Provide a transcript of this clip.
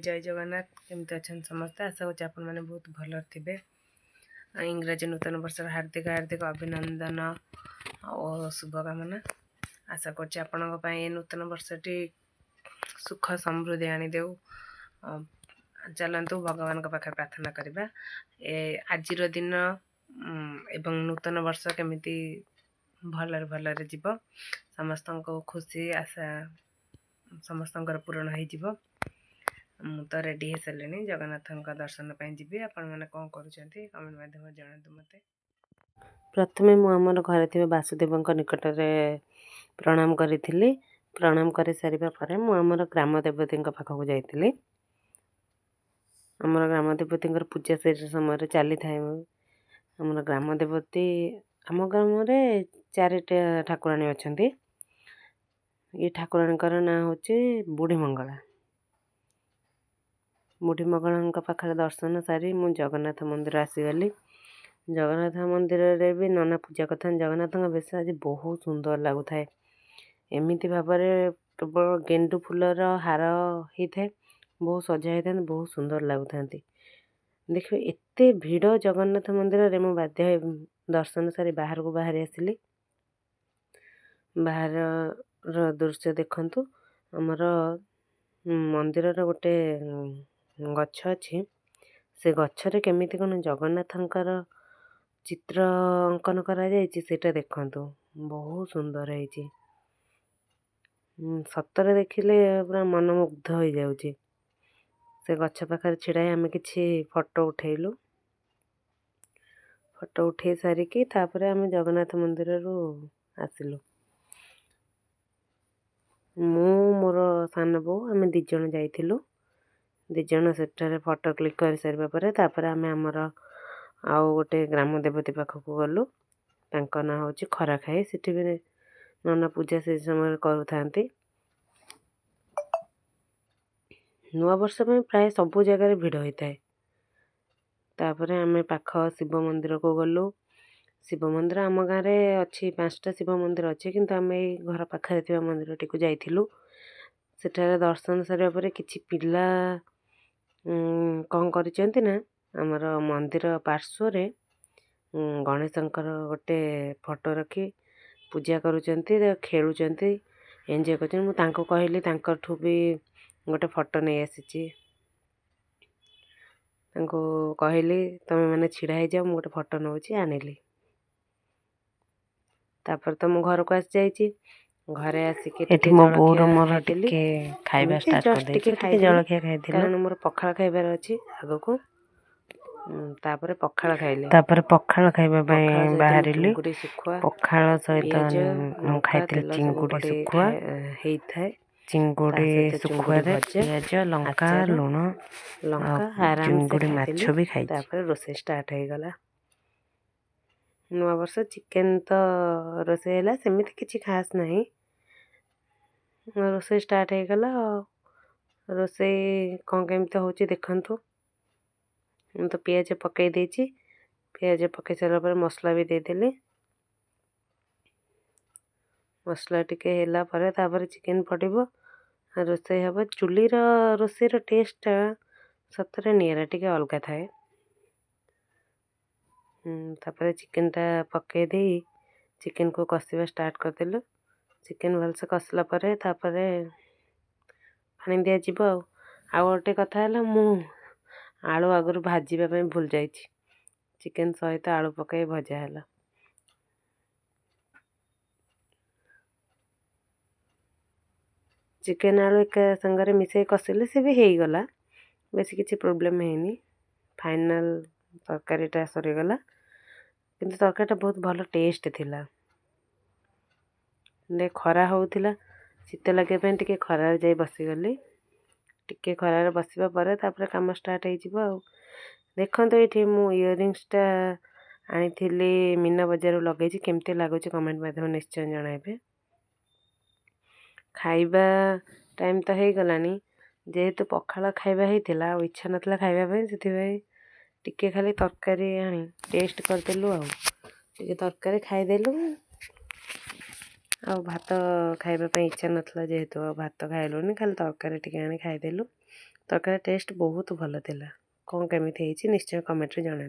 ଜୟ ଜଗନ୍ନାଥ। କେମିତି ଅଛନ୍ତି ସମସ୍ତେ? ଆଶା କରୁଛି ଆପଣମାନେ ବହୁତ ଭଲରେ ଥିବେ। ଆଉ ଇଂରାଜୀ ନୂତନ ବର୍ଷର ହାର୍ଦ୍ଦିକ ହାର୍ଦ୍ଦିକ ଅଭିନନ୍ଦନ ଓ ଶୁଭକାମନା। ଆଶା କରୁଛି ଆପଣଙ୍କ ପାଇଁ ଏ ନୂତନ ବର୍ଷଟି ସୁଖ ସମୃଦ୍ଧି ଆଣିଦେଉ। ଚାଲନ୍ତୁ ଭଗବାନଙ୍କ ପାଖରେ ପ୍ରାର୍ଥନା କରିବା ଏ ଆଜିର ଦିନ ଏବଂ ନୂତନ ବର୍ଷ କେମିତି ଭଲରେ ଭଲରେ ଯିବ, ସମସ୍ତଙ୍କୁ ଖୁସି ଆଶା ସମସ୍ତଙ୍କର ପୂରଣ ହେଇଯିବ। ମୁଁ ତ ରେଡ଼ି ହେଇସାରିଲିଣି, ଜଗନ୍ନାଥଙ୍କ ଦର୍ଶନ ପାଇଁ ଯିବି। ଆପଣମାନେ କ'ଣ କରୁଛନ୍ତି କମେଣ୍ଟ ମାଧ୍ୟମରେ ଜଣାନ୍ତୁ ମୋତେ। ପ୍ରଥମେ ମୁଁ ଆମର ଘରେ ଥିବା ବାସୁଦେବଙ୍କ ନିକଟରେ ପ୍ରଣାମ କରିଥିଲି। ପ୍ରଣାମ କରିସାରିବା ପରେ ମୁଁ ଆମର ଗ୍ରାମ ଦେବତୀଙ୍କ ପାଖକୁ ଯାଇଥିଲି। ଆମର ଗ୍ରାମ ଦେବତୀଙ୍କର ପୂଜା ସେ ସମୟରେ ଚାଲିଥାଏ। ଆମର ଗ୍ରାମ ଦେବତୀ, ଆମ ଗ୍ରାମରେ ଚାରିଟା ଠାକୁରାଣୀ ଅଛନ୍ତି। ଏ ଠାକୁରାଣୀଙ୍କର ନାଁ ହେଉଛି ବୁଢ଼ୀ ମଙ୍ଗଳା। ବୁଢ଼ୀ ମଙ୍ଗଳାଙ୍କ ପାଖରେ ଦର୍ଶନ ସାରି ମୁଁ ଜଗନ୍ନାଥ ମନ୍ଦିର ଆସିଗଲି। ଜଗନ୍ନାଥ ମନ୍ଦିରରେ ବି ନନା ପୂଜା କରିଥାନ୍ତି। ଜଗନ୍ନାଥଙ୍କ ବେଶ ଆଜି ବହୁତ ସୁନ୍ଦର ଲାଗୁଥାଏ। ଏମିତି ଭାବରେ କେବଳ ଗେଣ୍ଡୁ ଫୁଲର ହାର ହେଇଥାଏ, ବହୁତ ସଜା ହେଇଥାନ୍ତି, ବହୁତ ସୁନ୍ଦର ଲାଗୁଥାନ୍ତି। ଦେଖିବେ ଏତେ ଭିଡ଼ ଜଗନ୍ନାଥ ମନ୍ଦିରରେ, ମୁଁ ବାଧ୍ୟ ହୋଇ ଦର୍ଶନ ସାରି ବାହାରକୁ ବାହାରି ଆସିଲି। ବାହାରର ଦୃଶ୍ୟ ଦେଖନ୍ତୁ। ଆମର ମନ୍ଦିରର ଗୋଟେ ଗଛ ଅଛି, ସେ ଗଛରେ କେମିତି କ'ଣ ଜଗନ୍ନାଥଙ୍କର ଚିତ୍ର ଅଙ୍କନ କରାଯାଇଛି ସେଇଟା ଦେଖନ୍ତୁ। ବହୁତ ସୁନ୍ଦର ହେଇଛି। ସତରେ ଦେଖିଲେ ପୁରା ମନମୁଗ୍ଧ ହୋଇଯାଉଛି। ସେ ଗଛ ପାଖରେ ଛିଡ଼ା ହେଇ ଆମେ କିଛି ଫଟୋ ଉଠେଇଲୁ। ଫଟୋ ଉଠେଇ ସାରିକି ତାପରେ ଆମେ ଜଗନ୍ନାଥ ମନ୍ଦିରରୁ ଆସିଲୁ। ମୁଁ, ମୋର ସାନ ବୋଉ, ଆମେ ଦୁଇ ଜଣ ଯାଇଥିଲୁ। ଦୁଇ ଜଣ ସେଠାରେ ଫଟୋ କ୍ଲିକ୍ କରିସାରିବା ପରେ ତାପରେ ଆମେ ଆମର ଆଉ ଗୋଟେ ଗ୍ରାମ ଦେବତୀ ପାଖକୁ ଗଲୁ। ତାଙ୍କ ନାଁ ହେଉଛି ଖରାଖାଇ। ସେଠି ବି ନନା ପୂଜା ସେ ସମୟରେ କରୁଥାନ୍ତି। ନୂଆବର୍ଷ ପାଇଁ ପ୍ରାୟ ସବୁ ଜାଗାରେ ଭିଡ଼ ହୋଇଥାଏ। ତାପରେ ଆମେ ପାଖ ଶିବ ମନ୍ଦିରକୁ ଗଲୁ। ଶିବ ମନ୍ଦିର ଆମ ଗାଁରେ ଅଛି, 5ଟା ଶିବ ମନ୍ଦିର ଅଛି, କିନ୍ତୁ ଆମେ ଏଇ ଘର ପାଖରେ ଥିବା ମନ୍ଦିରଟିକୁ ଯାଇଥିଲୁ। ସେଠାରେ ଦର୍ଶନ ସାରିବା ପରେ କିଛି ପିଲା କ'ଣ କରିଛନ୍ତି ନା, ଆମର ମନ୍ଦିର ପାର୍ଶ୍ୱରେ ଗଣେଶଙ୍କର ଗୋଟେ ଫଟୋ ରଖି ପୂଜା କରୁଛନ୍ତି, ଖେଳୁଛନ୍ତି, ଏନ୍ଜୟ କରୁଛନ୍ତି। ମୁଁ ତାଙ୍କୁ କହିଲି, ତାଙ୍କଠୁ ବି ଗୋଟେ ଫଟୋ ନେଇ ଆସିଛି। ତାଙ୍କୁ କହିଲି, ତୁମେ ମାନେ ଛିଡ଼ା ହେଇଯାଅ, ମୁଁ ଗୋଟେ ଫଟୋ ନେଉଛି। ଆଣିଲି। ତାପରେ ତ ମୁଁ ଘରକୁ ଆସିଯାଇଛି। ଘରେ ଆସିକି ଏଠି ଟିକେ ମୋ ବୋଉର ଜଳଖିଆ ମୋର ଖାଇଦେଲି। ଟିକେ ଖାଇବା ଏମିତି ଷ୍ଟାର୍ଟ ଜଷ୍ଟ କରିଦେଇଛୁ। ଟିକେ ଟିକେ ଖାଇଦେଲି, ଜଳଖିଆ ଖାଇଥିଲୁ। କାରଣ ମୋର ପଖାଳ ଖାଇବାର ଅଛି ଆଗକୁ। ତାପରେ ପଖାଳ ଖାଇଲି। ତାପରେ ପଖାଳ ଖାଇବା ପାଇଁ ପଖାଳ ସହିତ ମୁଁ ବାହାରିଲି। ଚୁଙ୍ଗୁଡ଼ି ଶୁଖୁଆ, ପଖାଳ ସହିତ ପିଆଜ, ମୁଁ ଲଙ୍କା, ଖାଇଥିଲି ତେଲ ସବୁ ଚିଙ୍ଗୁଡ଼ି ପଡ଼ି ଶୁଖୁଆ। ହେଇଥାଏ। ତା ଚିଙ୍ଗୁଡ଼ି ସହିତ ଚିଙ୍ଗୁଡ଼ି ଶୁଖୁଆରେ ଭଜା, ପିଆଜ, ଲଙ୍କା, ଆଚାର, ଲୁଣ ଆଉ ଲଙ୍କା ଆରାମସେ ଚିଙ୍ଗୁଡ଼ି ମାଛ ଖାଇଦେଲି। ବି ଖାଇଛି। ତାପରେ ରୋଷେଇ ଷ୍ଟାର୍ଟ ହେଇଗଲା। ନୂଆବର୍ଷ ଚିକେନ୍ ତ ରୋଷେଇ ହେଲା, ସେମିତି କିଛି ଖାସ୍ ନାହିଁ। ରୋଷେଇ ଷ୍ଟାର୍ଟ ହେଇଗଲା। ଆଉ ରୋଷେଇ କ'ଣ କେମିତି ହେଉଛି ଦେଖନ୍ତୁ। ମୁଁ ତ ପିଆଜ ପକାଇ ଦେଇଛି। ପିଆଜ ପକାଇ ସାରିଲା ପରେ ମସଲା ବି ଦେଇଦେଲି। ମସଲା ଟିକେ ହେଲା ପରେ ତାପରେ ଚିକେନ୍ ପଡ଼ିବ, ରୋଷେଇ ହେବ। ଚୁଲିର ରୋଷେଇର ଟେଷ୍ଟଟା ସତରେ ନିଆରା, ଟିକେ ଅଲଗା ଥାଏ। ତାପରେ ଚିକେନଟା ପକାଇ ଦେଇ ଚିକେନକୁ କଷିବା ଷ୍ଟାର୍ଟ କରିଦେଲୁ। ଚିକେନ ଭଲସେ କଷିଲା ପରେ ତାପରେ ପାଣି ଦିଆଯିବ। ଆଉ ଗୋଟେ କଥା ହେଲା, ମୁଁ ଆଳୁ ଆଗରୁ ଭାଜିବା ପାଇଁ ଭୁଲି ଯାଇଛି। ଚିକେନ ସହିତ ଆଳୁ ପକାଇ ଭଜା ହେଲା। ଚିକେନ ଆଳୁ ଏକା ସାଙ୍ଗରେ ମିଶାଇ କଷିଲେ ସେ ବି ହେଇଗଲା, ବେଶୀ କିଛି ପ୍ରୋବ୍ଲେମ୍ ହେଇନି। ଫାଇନାଲ୍ ତରକାରୀଟା ସରିଗଲା, କିନ୍ତୁ ତରକାରୀଟା ବହୁତ ଭଲ ଟେଷ୍ଟ ଥିଲା। ଖରା ହେଉଥିଲା, ଶୀତ ଲାଗିବା ପାଇଁ ଟିକେ ଖରାରେ ଯାଇ ବସିଗଲି। ଟିକେ ଖରାରେ ବସିବା ପରେ ତାପରେ କାମ ଷ୍ଟାର୍ଟ ହେଇଯିବ। ଆଉ ଦେଖନ୍ତୁ, ଏଇଠି ମୁଁ ଇୟରିଙ୍ଗସଟା ଆଣିଥିଲି ମୀନା ବଜାରରୁ, ଲଗେଇଛି। କେମିତି ଲାଗୁଛି କମେଣ୍ଟ ମାଧ୍ୟମରେ ନିଶ୍ଚୟ ଜଣାଇବେ। ଖାଇବା ଟାଇମ୍ ତ ହେଇଗଲାଣି। ଯେହେତୁ ପଖାଳ ଖାଇବା ହେଇଥିଲା ଆଉ ଇଚ୍ଛା ନଥିଲା ଖାଇବା ପାଇଁ, ସେଥିପାଇଁ ଟିକେ ଖାଲି ତରକାରୀ ଆଣି ଟେଷ୍ଟ କରିଦେଲୁ ଆଉ ଟିକେ ତରକାରୀ ଖାଇଦେଲୁ। ଆଉ ଭାତ ଖାଇବା ପାଇଁ ଇଚ୍ଛା ନଥିଲା ଯେହେତୁ, ଆଉ ଭାତ ଖାଇଲୁନି, ଖାଲି ତରକାରୀ ଟିକେ ଆଣି ଖାଇଦେଲୁ। ତରକାରୀ ଟେଷ୍ଟ ବହୁତ ଭଲ ଥିଲା। କ'ଣ କେମିତି ହେଇଛି ନିଶ୍ଚୟ କମେଣ୍ଟରେ ଜଣାନ୍ତୁ।